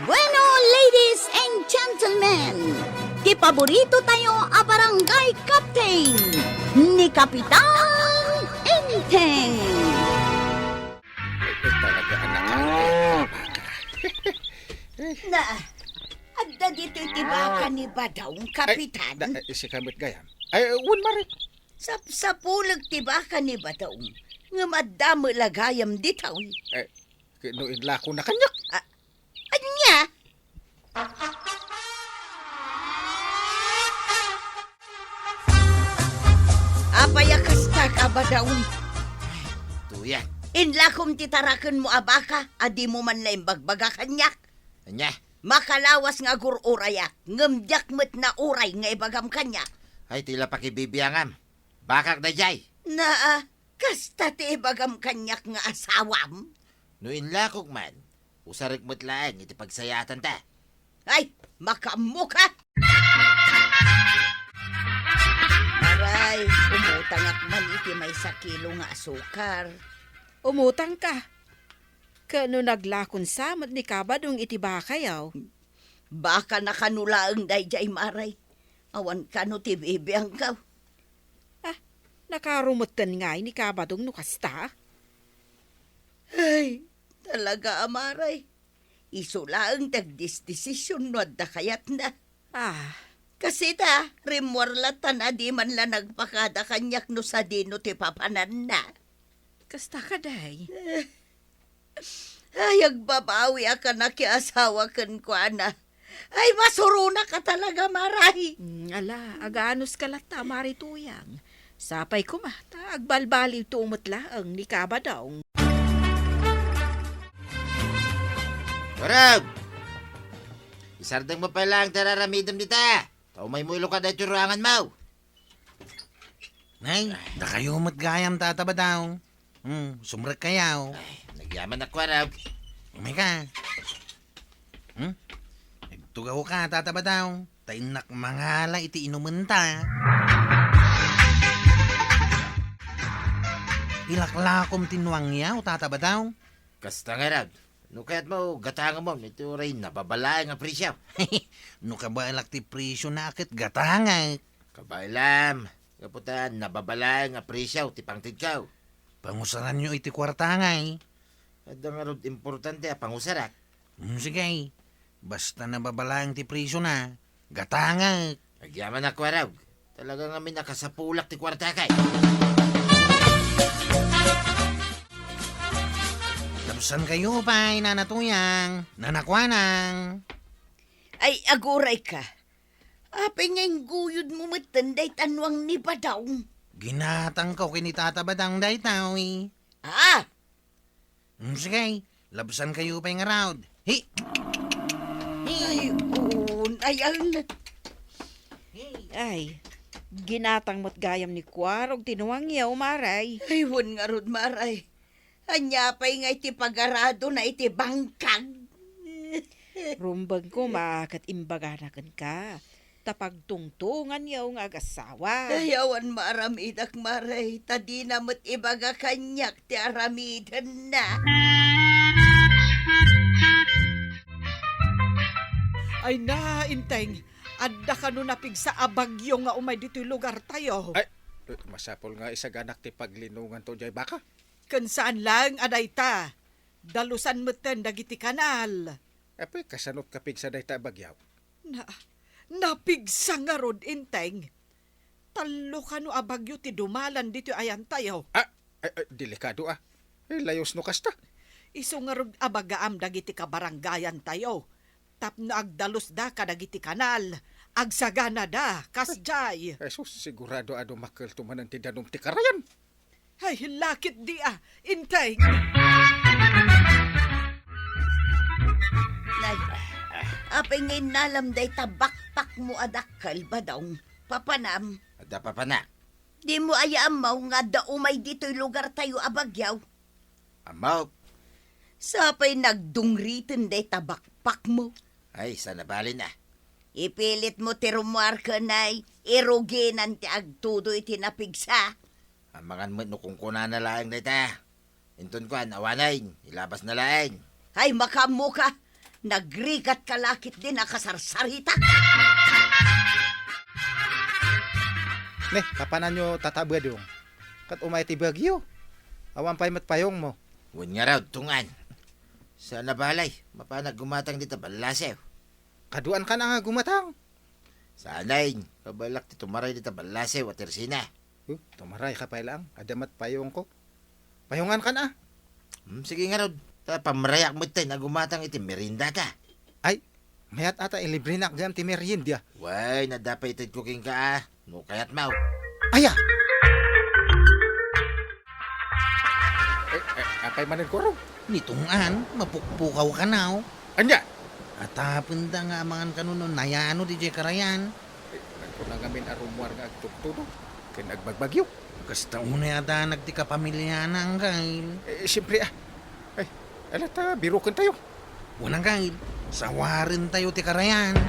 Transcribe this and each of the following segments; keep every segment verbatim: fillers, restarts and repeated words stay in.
Bueno, ladies and gentlemen, ti paborito tayo a barangay captain, ni Kapitan Enteng. Ay, talaga, anak. Na, adda ditoy ti baka ni Badong, Ay, Kapitan? Da, eh, sika met gayam. Ay, wen, Mare. Sapsapuleg ti baka ni Badong, ngem adda met la gayam ditoy. Eh, no inlako na kaniak. Ah, ania? Apay a kasta ka, Badong? Tuyan. Inlakom ti tarakenmo a baka a dimo man la imbagbaga kaniak. Ania? Makalawas nga agur-urayak, ngem diak met nauray nga ibagam kaniak. Ay, ti la pakibibiangam. Bakak daydiay. Naa, kasta ti ibagam kaniak nga asawam? No inlakok man, usarek met laeng iti pagsayaatanta. Ay, makaammo ka! Aray, umutangak man iti maysa kilo nga asukar. Umutangka. Ket no naglakon sa met ni Kabadong iti bakayo? Baka nakano laeng daydiay, Mare. Awan kano ti bibiangko. Ah, nakarumetten ngay ni Kabadong no kasta? Ay, talaga, Mare. Isu laeng ti agdisdesisyon no adda kayatna. Ah. Kasi ta, rimmuar latta a di man la nagpakada kaniak no sadino ti papananna. Kasta kadi? Eh, ay, agbabawi a kanakiasawa kenkuana. Ay, masuronak a talaga, Mare. Mm, ala, aganos ka latta, Mare Tuyang. Sapay koma, ta agbalbaliwto met laeng ni Kabadong. Warag! Isardengmo pay laeng ti ar-aramidem dita. Ta umaymo ilukat daytoy ruanganmo. Nay, dakayo met gayam, Tata Badong. Hmm, sumrekkayo. Ay, nagyamanak, Warag. Umayka. Hmm? Agtugawka, Tata Badong. Ta innak mangala iti inumenta. Ilaklakom ti nuangyo, Tata Badong. Kasta ngarud. No kayatmo, gatangamon, iti uray nababa laeng a presio. No kabaelak ti presiona ket gatangak. Kabaelam, gapu ta nababa laeng a presio ti pangtedko. Pangusaranyo iti kuarta ngay. Adda ngarud importante a pangusarak. Hmm, sige. Basta nababa laeng ti presiona, gatangak. Agyamanak, Warag. Talaga ngamin a kasapulak ti kuartak. Labusankayo pay, Nana Tuyang, Nana Kuanang. Ay, agurayka. Apay nga ingguyodmo metten dayta nuang ni Badong? Ginatangko ken ni Tata Badong daytoy. Ah! Mm, sige, labusankayo pay ngarud. Hi! Ay, un, ay, al- Ay, ginatang met gayam ni Kuarog ti nuangyo, Mare. Ay, wen ngarud, Mare. Ania pay nga iti pagaradona iti bangkag? Rumbeng koma ket imbagana kenka ta pagtungtonganyo nga agasawa. Ay, awan maaramidak, Mare, ta dina met ibaga kaniak ti aramidenna. Ay na, Inteng, adda kano napigsa a bagyo nga umay ditoy lugartayo? Ay, masapul nga isaganak ti paglinonganto diay baka. Ken saan laeng a dayta, dalusan metten dagiti kanal. Apay, kasano ti kapigsa dayta a bagyo? Na, napigsa ngarud, Inteng. Tallo kano a bagyo ti dumalan ditoy ayantayo. Ah, ay, ay, delikado, ah. Ay, layos no kasta. Isu ngarud abagaam dagiti kabarangayantayo. Tapno agdalusda kadagiti kanal, agsaganada, kasdiay. Ay, sus, sigurado a dumakkelto manen ti danum ti karayan. Ay, lakit di, ah, Inteng. Nay, apay nga innalam dayta bakpakmo a dakkel, Badong? Papanam? Adda papanak. Dimo aya ammo nga adda umay ditoy lugartayo a bagyo? Ammo. Sapay nagdungriten dayta bakpakmo. Ay, saan a balin, ah. Ipilitmo ti rummuar ken ay, iruginan ti agtudo iti napigsa. Amangan met no kunkunana laeng dayta. Inton kuan, awanen, ilabasna laeng. Ay, makaammoka. Nagrigat ka la ketdin a kasarsarita. Ne, kapananyo tatabadong. Ket umay ti bagyo. Awan pay met payongmo. Wen ngarud, Tong-an. Saan a balay, mapanak gumatang dita ballasew. Kaduan kan a nga gumatang. Saan, kabalak ti tumaray dita ballasew a tersina. Huh, tumaray ka pay laeng. Adda met payongko. Payongan kan a. Hmm, sige ngarud. Ta pamrayak met ten a gumatang iti meriendata. Ay, mayat a ta ilibrenak gayam ti merienda. Wen, adda pay itedko kenka a. No kayatmo. Aya! Eh, eh, apay manen, Kuro? Ni Tong-an, mapukpukaw kano. Ania? Atapenda nga amangan kano no nayanod idiay karayan. Eh, nagkuna ngamin a rummuar nga agtugtudo ken agbagbagyo. Kasta unay a danag ti kapamiliana, anggail. Eh, siyempre, ah. Ay, ala ta, birokentayo. Wen, anggail, sawarentayo ti karayan.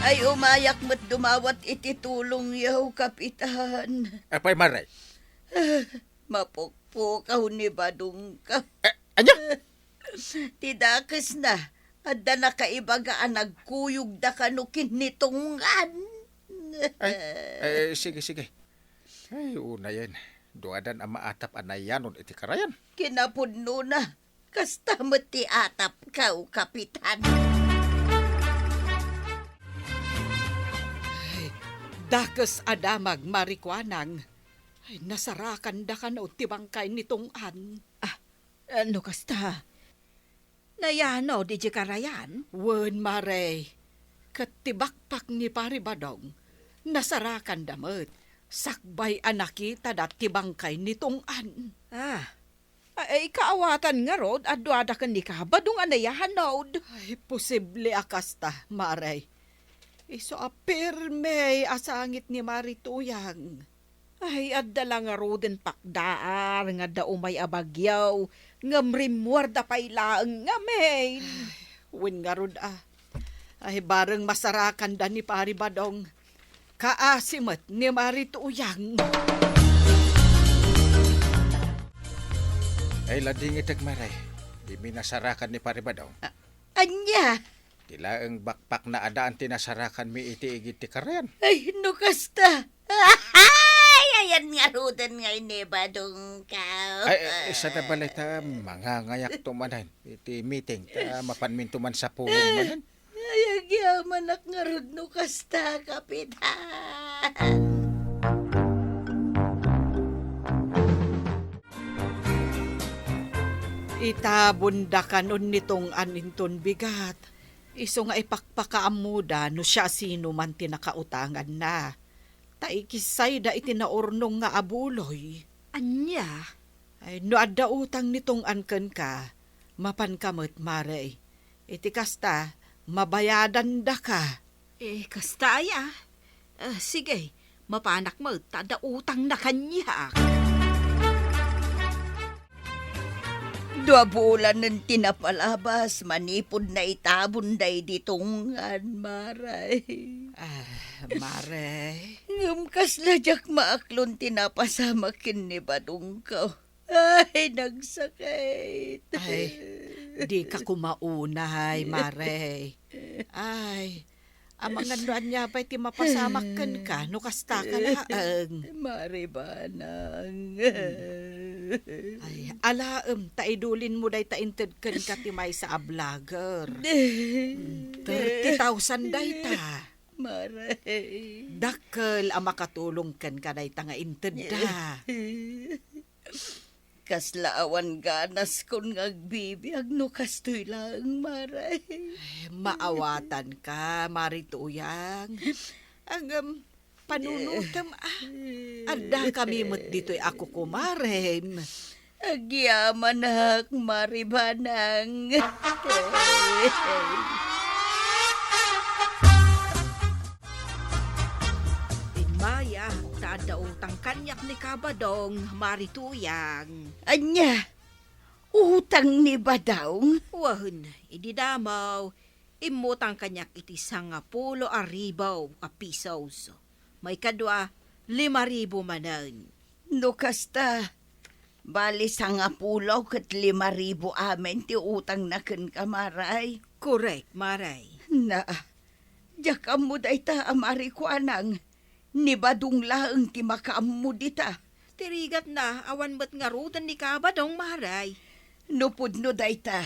Ay, umayak met dumawat iti tulongyo, Kapitan. Apay, Mare? Mapukpukaw ni Badongko. Eh, ania? Ti dakesna, adda nakaibaga a nagkuyogda kano ken ni Tong-an. Ay, ay, sige, sige. Ay, unayen, duadan a maatap a nayanod iti karayan. Kinapudnona, kasta met ti atapko, Kapitan. Ay, dakes a damag, Mari Kuanang. Ay, nasarakanda kano ti bangkay ni Tong-an. Ah, no kasta, nayanod idiay karayan? Wen, Mare. Ket ti bakpak ni Pari Badong, nasarakanda met, sakbay a nakitada ti bangkay ni Tong-an. Ah, ay, kaawatan ngarud a duada ken ni Kabadong a nayanod. Ay, posible a kasta, Mare. Isu a pirme a sangit ni Mari Tuyang. Ay, adda la ngaruden pakdaar nga adda umay a bagyo, ngem rimmuarda pay laeng ngamin. Wen ngarud a. Ay, bareng masarakanda ni Pari Badong. Kaasi met ni Mari Tuyang. Ay, ladingitek, Mare. Dimi nasarakan ni Pari Badong. A-, ania? Ti laeng bakpakna a daan ti nasarakanmi iti igid ti karayan. Ay, no kasta. Ay, ayan ngaruden nga inibadongko. Ay, ay, sada balay ta, mangangayakto manen iti meeting, ta mapanminto man sapulong manen. Ay, agyamanak ngarud no kasta, Kapitan. Itabonda kanon ni Tong-an inton bigat. Isu nga ipakpakaammoda no siasinoman ti nakautanganna. Ta ikissayda iti naurnong nga abuloy. Ania? Ay, no adda utang ni Tong-an kenka, mapanka met, Mare. Iti kasta, mabayadandaka. Eh, kasta aya? Ah, sige, mapanak met ta adda utangna kaniak. Dua bulanen ti napalabas manipud naitabon daydi Tong-an, Mare. Ah, Mare. Ngem kasla diak maaklon ti napasamak ken ni Badongko. Ay, nagsakit. Ay, dika koma unay, Mare. Ay, amangan no ania pay ti mapasamak kenka no kastaka laeng. Mare Banang. Ay, alaem ta idulinmo dayta inted kenka ti maysa a vlogger. Mm, thirty thousand dayta. Mare. Dakkel a makatulong kenka dayta nga intedda. Kasla awan ganaskon nga agbibiag no kastoy laeng, Mare. Ay, maawatanka, Mari Tuyang. Ngem, panunotem, a. Addakami met ditoy a kukumarem. Agyamanak, Mari Banang. Immayak, ta adda utang kaniak ni Kabadong, Mari Tuyang. Ania? Utang ni Badong? Wen, idi damo, immutang kaniak iti sangapulo a ribu a pesos. Maikadua, lima ribu manen. No kasta, Bali, sangapulo ket lima ribu amin ti utangna kenka, Maray. Korek, Maray. Na, diak ammo dayta a Mari Kuanang. Ni Badong laeng ti makaammo dita. Ti rigatna, awan met ngaruden ni Kabadong, Maray. No pudno dayta,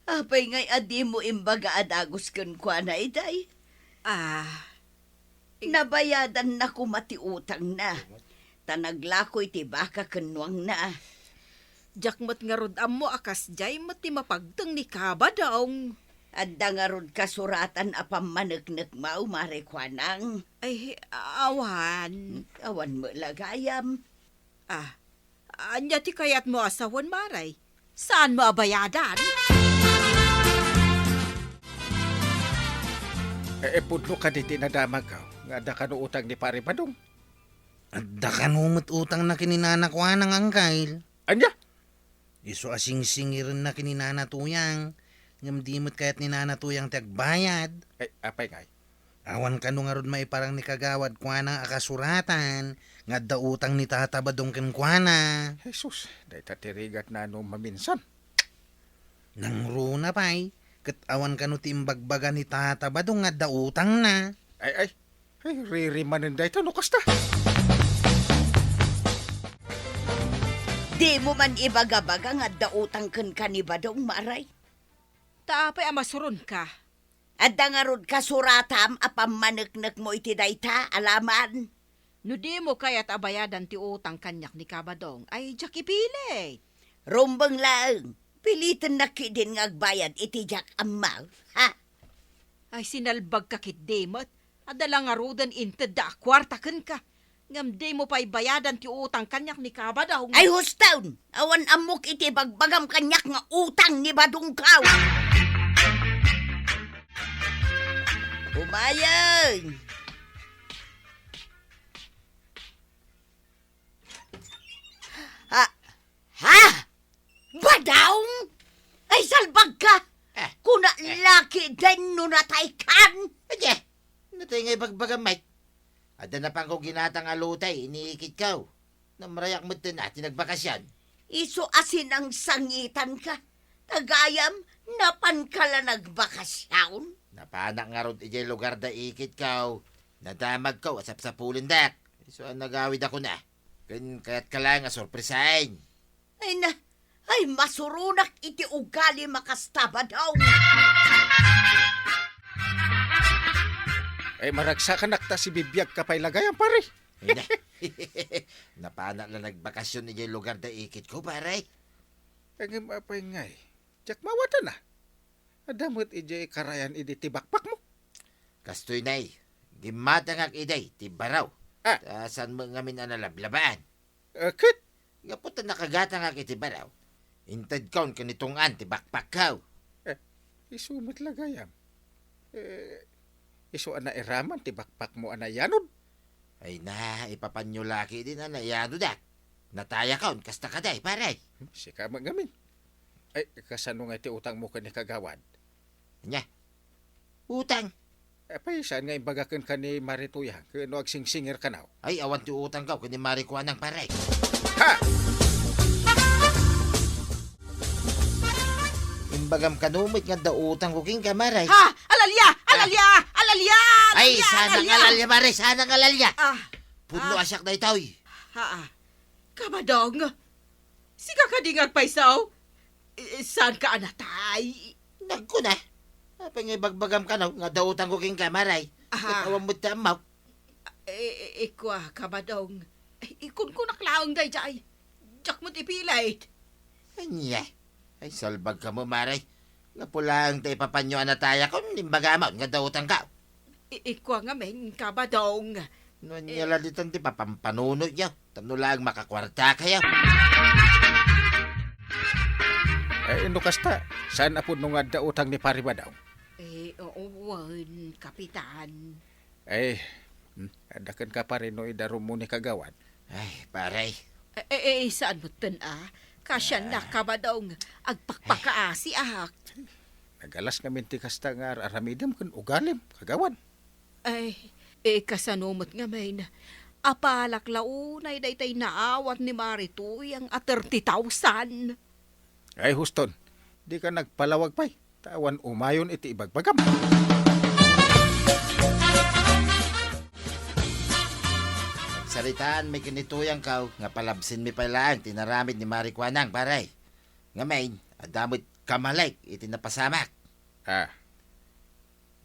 apay ngay a dimo imbaga a dagus kenkuana, iday? Ah. Nabayadanna koma ti utangna, ta naglako iti baka ken nuangna. Diak met ngarud ammo a kasdiay met ti mapagteng ni Kabadong. Adda ngarud kasuratan a pammaneknekmo, Mari Kuanang? Ay, awan. Awan met la gayam. Ah, ania ti kayatmo a sawen, Maray? Saanmo a bayadan? E, e, pudno kadi ti nadamagko nga adda kano utang ni Pari Badong? Adda kano met utangna ken ni Nana Kuanang, Angkel. Ania? Isu a singsingirenna ken ni Nana Tuyang, ngem di met kayat ni Nana Tuyang ti agbayad. Ay, apay ngay? Awan kano ngarud maiparang ni Kagawad Kuanang a kasuratan nga adda utang ni Tata Badong kenkuana. Jesus, dayta ti rigatna no maminsan. Nangruna pay, ket awan kano ti imbagbaga ni Tata Badong nga adda utangna. Ay, ay, ay, ririmanen dayta no kasta. Dimo man ibagabaga nga adda utang kenka ni Badong, Maray? Ta apay a masuronka? Adda ngarud kasuratam a pammaneknekmo iti dayta, alaman? No dimo kayat a bayadan ti utang kaniak ni Kabadong, ay diak ipilit. Rumbeng laeng, pilitennak ketdin nga agbayad iti diak ammo. Ha? Ay, sinalbagka ketdi met. Adda la ngaruden intedda a kuarta kenka. Ngem dimo pay bayadan ti utang kaniak ni Kabadong. Ay, huston! Awan ammok iti bagbagam kaniak nga utang ni Badongko. Umayeng! Ha? Ha? Badong? Ay, salbagka! Eh, kuna eh. Laki den no nataykan? Adi, natay nga ibagbagam met. Adda napangko ginatang a lutay, iniikitko. Namrayak met ten a ti nagbakasyon. Isu a sinangsangitanka. Ta gayam, napanka la nagbakasyon? Napanak ngarud idiay lugar da ikitko. Nadamagko a sapsapulendak. Isu a nagawid a kuna. Ken kayatka laeng a sorpresaen. Ay na, ay masuronak iti ugalim a kasta, Badong. Ay, maragsakanak ta sibibiagka pay la gayam, pare. Ay na. Napanak la nagbakasyon idiay lugar da ikitko, pare. Ngem apay ngay, diak mawatan a. Adda met idiay karayan idi ti bakbakmo. Kastoy nay, gimmatangak idiay ti baro. Ah. Ta saan met ngamin a nalablabaan? Eh, ket? Gapu ta nakagatangak iti baro, intedkon ken ni Tong-an ti bakbakko. Eh, isu met la gayam. Eh, isu a nairaman ti bakbakmo a nayanod. Ay na, ipapanyo la ketdin a nayanodak. Natayakon, kasta kadi, pare. Hmm, sika met ngamin. Ay, kasano nga iti utangmo ken ni Kagawad? Ania? Utang? Apay, saan nga imbaga kenka ni Mari Tuyang ken no agsingsingir kano? Ay, awan ti utangko ken ni Mari Kuanang, pare. Ha! Imbagam kano met nga adda utangko kenka, Mari. Ha! Alalya! Alalya! Alalya! Ay, alalya! Saan nga alalya, Mari? Saan nga alalya? Ah. Pudno a siak daytoy. Ha, ah. Kabadong? Sika kadi nga agpayso? Eh, saanka a natay? Nagkuna. Apay nga ibagbagam kano nga adda utangko kenka, Mari? Aha. Ket awan met ti ammok. Eh, eh, ikua, Kabadong. Eh, ikunkunak laeng daydiay. Diak met ipilit. Ania? Ay, salbagka met, Mari. Gapu laeng ta ipapanyo a natayakon, imbagam nga adda utangko. I-, ikua ngamin, Kabadong. No ania la ditan ti papampanunoyo, tapno laeng makakuartakayo. Eh, no kasta, saan a pudno nga adda utang ni Pari Badong? Eh, oo, wen, Kapitan. Eh, hmm, adda kenka, pare, no idarummo ni Kagawad? Ay, pare. Eh, eh, eh, saan metten a? Kasian la, Kabadong. Agpakpakaasiak. Nagalas ngamin ti kasta nga ar-aramidem ken ugalim, Kagawad. Ay, eh, kasano met ngamin? Apalak la unay daytay naawat ni Mari Tuyang a thirty thousand. Ay, Houston, dika nagpalawag pay, ta awan umayon iti ibagbagam. Nagsaritaanmi ken ni Tuyangko nga palabsinmi pay laeng ti inaramid ni Mari Kuanang, pare. Ngamin, adda met kamalek iti napasamak. Ah.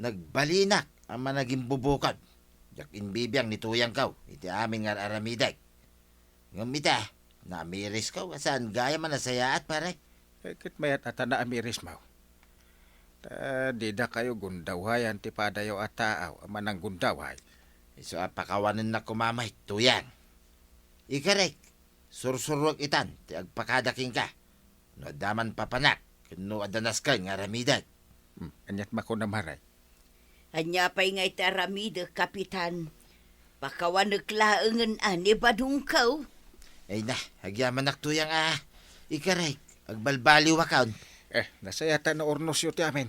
Nagbalinak a managimbubukod. Diak imbibiang ni Tuyangko iti amin nga ar-aramidek. Ngem ita, naamirisko a saan gayam a nasayaat, pare. Eh, ket mayat a ta naamirismo. Ta didakayo gundawhayan ti padayo a tao a mananggundawhay. Isu a pakawanennak koma met, Tuyang. Ikarek, sursuruek itan ti agpakada kenka. No adda man papanak, ken no adda nasken nga aramidek. Hmm, aniat makuna, Mari? Ania pay nga iti aramidek, Kapitan? Pakawanek laengen a ni Badongko. Ay na, agyamanak, Tuyang, a. Ikarek, agbalbaliwakon. Eh, nasayaat a naurnosyo ti amin.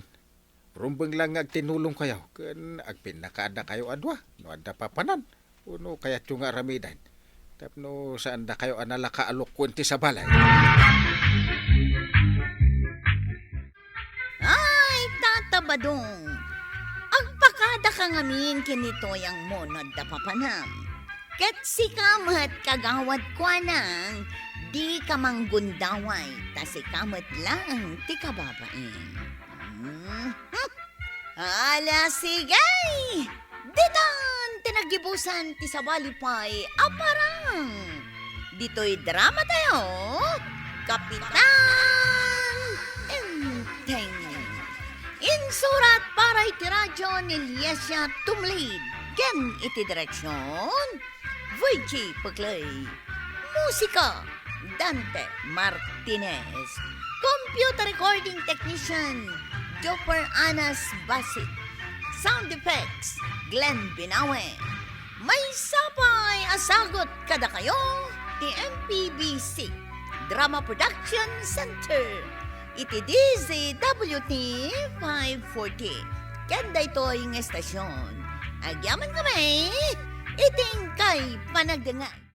Rumbeng laeng nga agtinulongkayo ken agpinnakadakayo a dua no adda papanan wenno kayatyo nga aramiden tapno saandakayo a nalaka a lukoen ti sabali. Ay, Tata Badong, agpakadaka ngamin ken ni Tuyangmo no adda papanam. Ket sika met, Kagawad Kuanang, dika manggundaway, ta sika met laeng ti kababain. Mhm. Ala, sige! Ditan ti naggibusan ti sabali pay a parang. Ditoy dramatayo, Kapitan Enteng. Insurat para iti radyo ni Liesia Tumlid. Ken iti direksyon, Virgie Peclay. Musika, Dante Martinez. Computer recording technician, Jopper Anas Basit. Sound effects, Glenn Binawe. Maysa pay a sagut kadakayo ti M P B C Drama Production Center iti D Z W T five forty. Ken daytoy nga estasyon, agyaman kami iti inkay panagdengngeg.